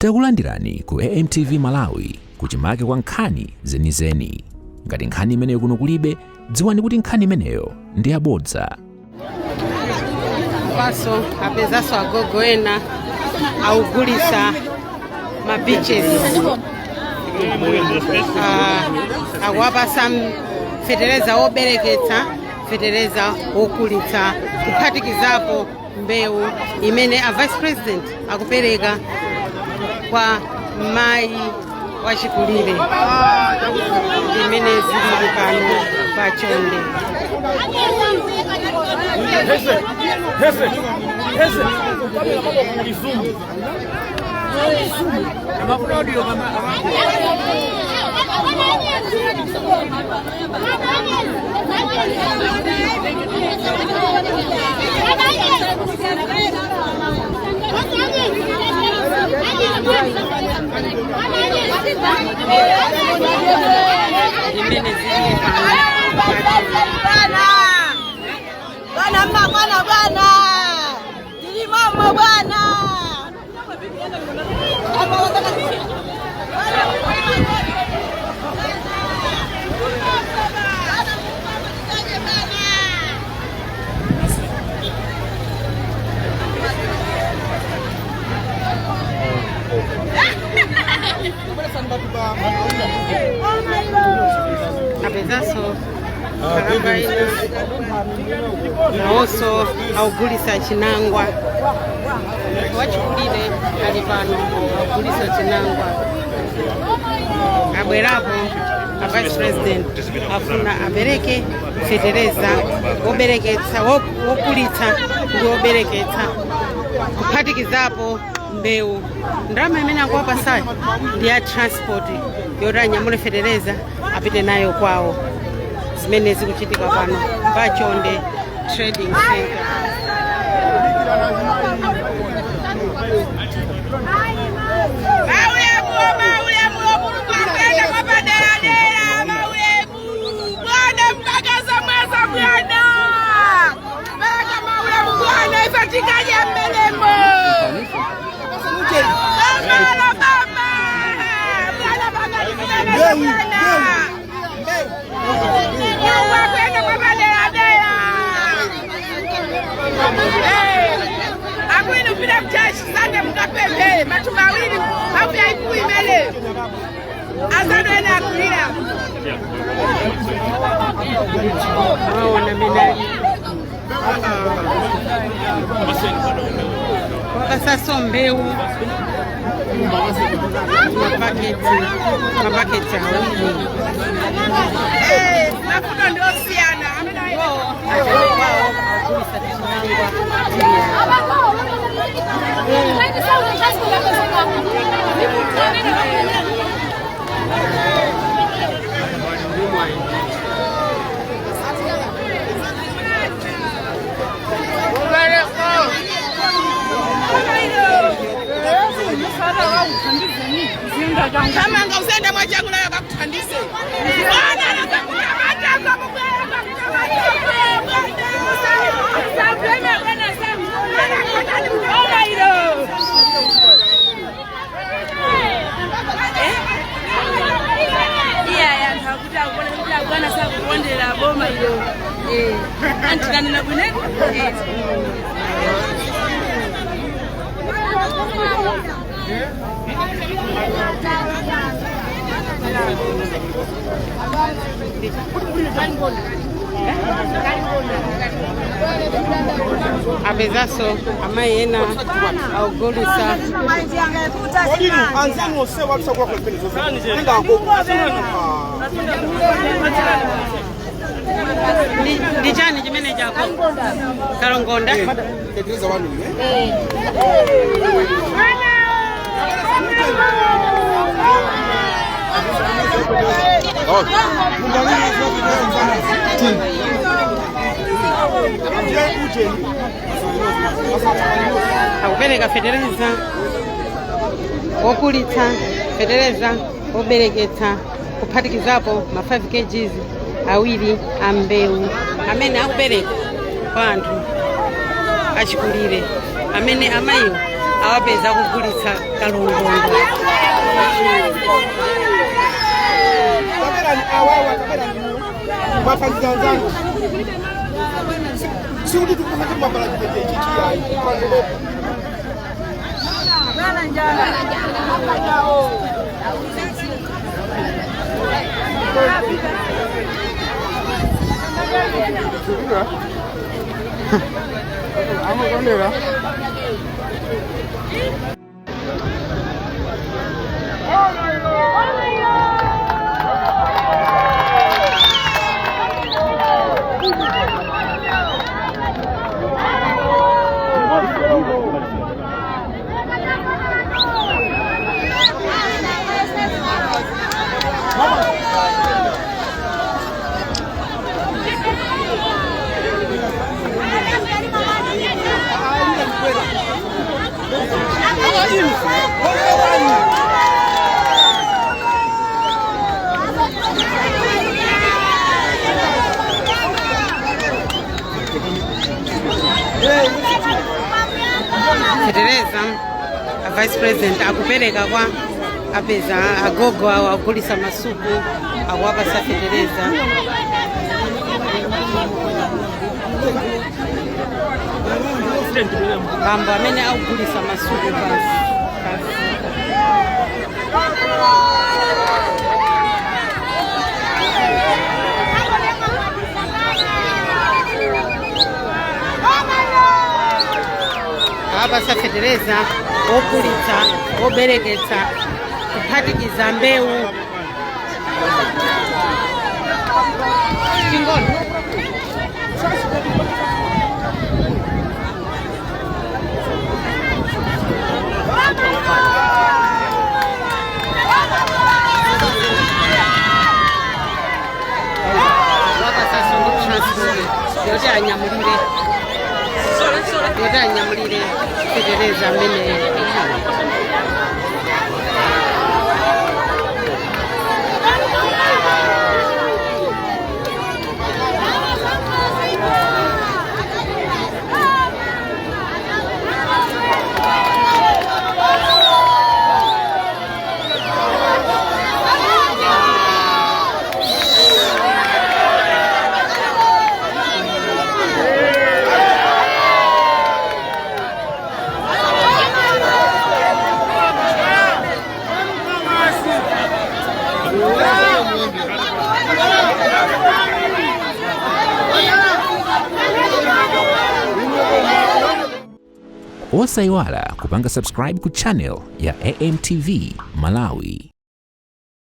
Takulandirani ku AMTV Malawi, kuchimake kwa nkhani zenizeni. Ngati nkhani imeneyo kuno kulibe, dziwani kuti nkhani imeneyo ndi yabodza. Paso apezaso agogo ena augulisa ma peaches. Akuwapasa fetereza wobereketsa, fetereza wokulitsa, kuphatikizapo mbewu imene a vice president akupereka kwa mayi wachikulire, imene zilili pano pa Chonde. Hese, hese, hese. Kama Imene zilili pano. Bwana mma bwana bwana. Tili mama bwana. Apezaso nkhalamba ina, nawonso augulisa chinangwa. Wachikulire ali pano augulisa chinangwa. Abwerapo a vice president, afuna apereke fetereza wobereketsa, wokulitsa ndi wobereketsa, kuphatikizapo mbewu. Ndalama imene akuwapasayo ndi ya transport yoti anyamule fetereza apite nayo kwawo. Zimene zikuchitika pano pa Chonde Trading Center. Maulemu, maulemu, Mulungu akuyenda kwa paderadera, maulemu. Bwana mkakaza mweza bwana. Baraka maulemu bwana ifatikaje mbelemo. Mama mama. Bwana baba bwana. Mungu akuyenda kwa paderadera. Akwini upita kuchachi Sunday mukapemphere matumba awiri hafu yaikulu imene azanu ene akulira. Waona mene wapasaso mbewu, mapaketi 2. Mafuta ndiosiyana amene Iwo agulisa chinangwa tili. Kamanga usende mwachangu nayo kakuthandise. Bwana anakakutamata mubwera kakutamata. Bwana bwana ilo. Iya, anthu akuti akuona kuti akwana sakukondera boma ilo, antikanena bwineko. Apezaso amayi ena augulisa. Anzanu ose watusakula kwa Ndi chani chimene chako kalongonda? Fetereza wanu eh. Akupereka fetereza wokulitsa, fetereza wobereketsa, kuphatikizapo ma 5 kgs awiri a mbewu amene akupereka kwa anthu achikulire amene amayiwo. Awapeza kugulitsa kalongondo. Taberani awawa, taberani mathandiza anzanga. Sikuti tikufuna mabala chiteche chichiyayi panzokopo. Fetereza a vice president akupereka kwa apeza agogo awo agulisa masuku, akuwapasa fetereza. Bambo amene akugulisa masuku basi basi. Awapasa fetereza ogulitsa, obereketsa, kuphatikiza mbewu. Chingono. Wapasaso ndi transport yoti anyamulire fetereza ameneyo. Osayiwala kupanga subscribe ku channel ya AMTV Malawi.